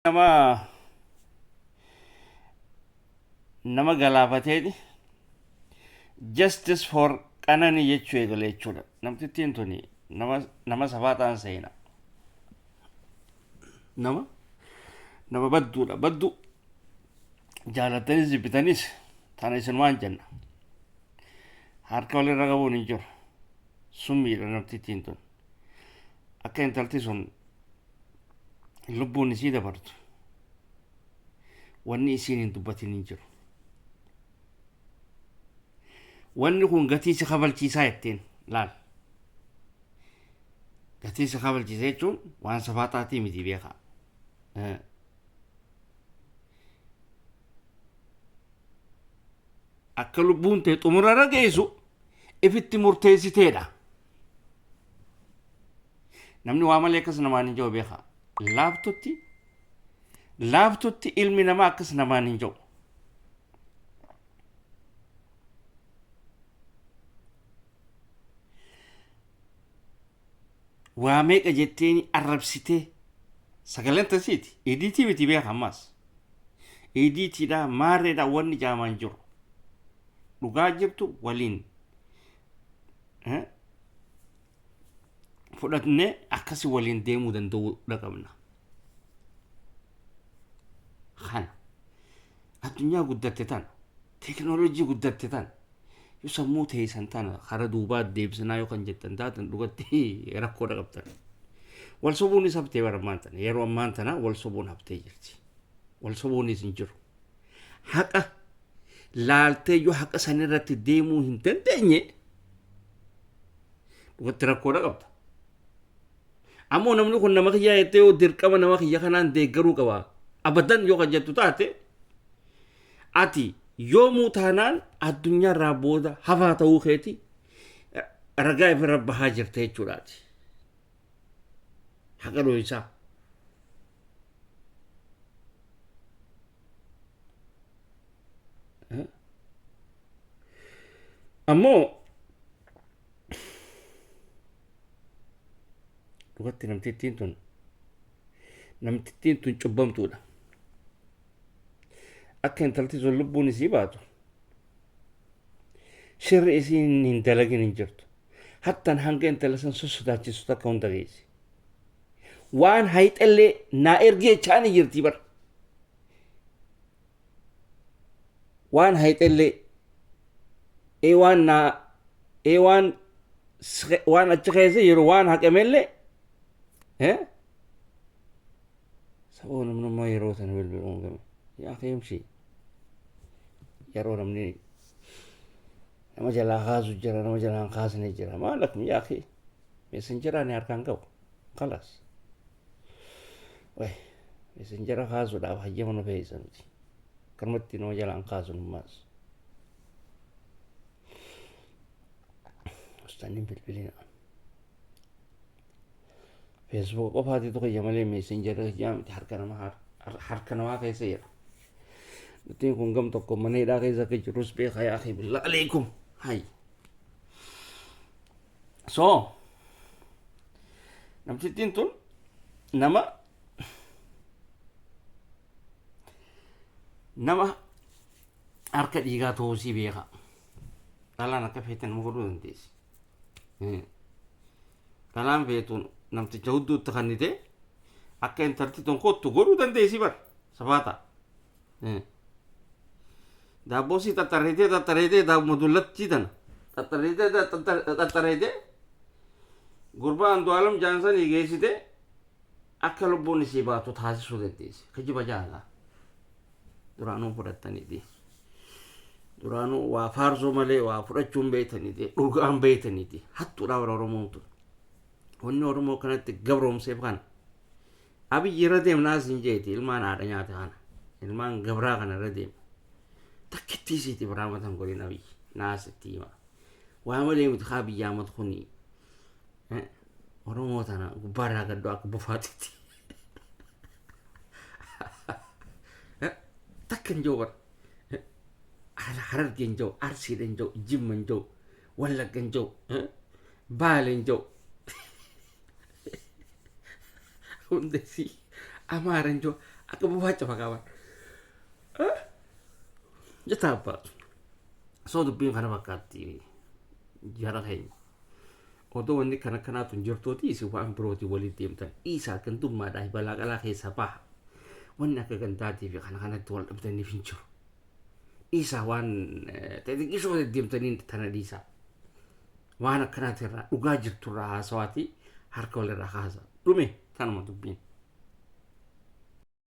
Nama nama galaafateeti justice for Qananii jechuu eegale jechuudha. Namtittiin tuni nama nama safaaxaan seena. Nama nama badduudha. Badduu jaalattanis jibbitanis tana isin waan jenna. Harka walirra qabuun hin jiru. Summiidha namtittiin tun. Akka intalti sun lubbuun isii dabartu wanni isiin hin dubbatin hin jiru. Wanni kun gatii si kafalchiisaa jetteen laal. Gatii si kafalchiisa jechuun waan safaaxaatii miti beekaa. Akka lubbuun tee xumurarra geessu ifitti murteessiteedha. Namni waa malee akkas namaan hin jiru beekaa. Laaftutti laaftutti ilmi namaa akkas namaan hin jiru. Waa meeqa jetteeni arrabsitee sagaleen tasiiti. Idiitii miti beeka ammaas. Idiitiidha maarreedha wanni jaamaan jiru. Dhugaa jirtu waliin fudhatnee akkasi waliin deemuu danda'uu qabna. Kana addunyaa guddatte tana teekinooloojii guddatte tana yoo sammuu teessan tana kara duubaa deebisnaa yoo kan jettan taatan dhugatti rakkoodha qabtan. Wal sobuunis haftee bara ammaan tana yeroo ammaan tana wal sobuun haftee jirti. Wal sobuunis hin jiru. Haqa laaltee yoo haqa sanirratti deemuu hin dandeenye dhugatti rakkoodha qabda. Ammoo namni kun nama kiyyaa jettee yoo dirqama nama kiyya kanaan deeggaruu qaba. Abadan yoo kan jettu taate ati yoomuu taanaan addunyaarraa booda hafaa ta'uu keeti ragaa ifirra bahaa jirta jechuudhaati. Haqa dho'isaa. Ammoo dhugatti namtittiin tun namtittiin tun cubbamtuudha. Akka intalti sun lubbuun isii baatu shirri isiin hin dalagin hin jirtu. Hattan hanga intala san sossodaachisu takka hunda geessi. Waan hayxellee naa ergi jechaani jirti bar. Waan hayxellee ee waan naa ee waan waan achi keessa jiru waan haqamellee eh sababa namnummaa yeroo sana bilbiluun game yaa keemshi yeroo namni nama jalaa kaasu jira nama jalaa hin kaasne jira maal akkum yaa akhi messenjera ani harkaan qabu kalas way messenjera kaasuudhaaf hayyama nu fe'isa nuti akkanumatti nama jalaa hin kaasu nummaas ustaannin bilbilina feesbuuka qofaatitu kiyya malee messenjera kiyyaa miti harka nama harka namaa keessa jira Nutiin kun gam tokko mana hidhaa keessa akka jirus beeka yaa akhi billah alaikum. Hay. So namtittiin tun nama nama harka dhiigaa ta'uu sii beeka. Dhalaan akka feete nama godhuu dandeessi. Dhalaan feetuun namticha hudduutti kannite akka intalti tun kottu godhuu dandeessi bar. Safaata. Daabboo sii xaxxarreetee xaxxarreetee daabbuma dullattii tana xaxxarreetee xaxxarreetee gurbaa Andu'aalam Jaansanii geessite akka lubbuun isii baatu taasisuu dandeessi. Kijiba jaalaa. Duraanuu fudhattaniiti. Duraanuu waa faarsuu malee waa fudhachuun beektaniiti. Dhugaan beektaniiti. Hattuudhaa bara Oromoon tun. Wanni Oromoo kanatti gabroomseef kana. Abiyyi irra deemnaa siin jeeti ilmaan haadha nyaate kana. Ilmaan gabraa kana irra deema. Takkittii siiti biraa matan godhin Abiyyi. Naa sitti hima. Waa malee miti kaa biyyaa mat kuni. Oromoo tana gubbaarraa gaddoo akka bufaatitti. Takka hin jiru bara. Hararge hin jiru, Arsiidha hin jiru, Jimma hin jiru, Wallagga hin jiru, Baale hin jiru. Hundesi Amaara hin jiru. Akka bofaa cafaqaa bara. Jetta abbaatu. Soo dubbiin kana fakkaatti jara keenya. Odoo wanni kana kanaatu hin jirtooti isin waan birootiin waliin deemtan. Dhiisaa gandummaadhaa balaa qalaa keessaa baha. Wanni akka gandaatii fi kana kanatti wal dhabdaniif hin jiru. Dhiisaa waan xixiqqishoo deddeemtanii tana dhiisaa. Waan akkanaatirraa dhugaa jirturraa haasawaatii harka walirraa kaasa. Dhume tanuma dubbiin.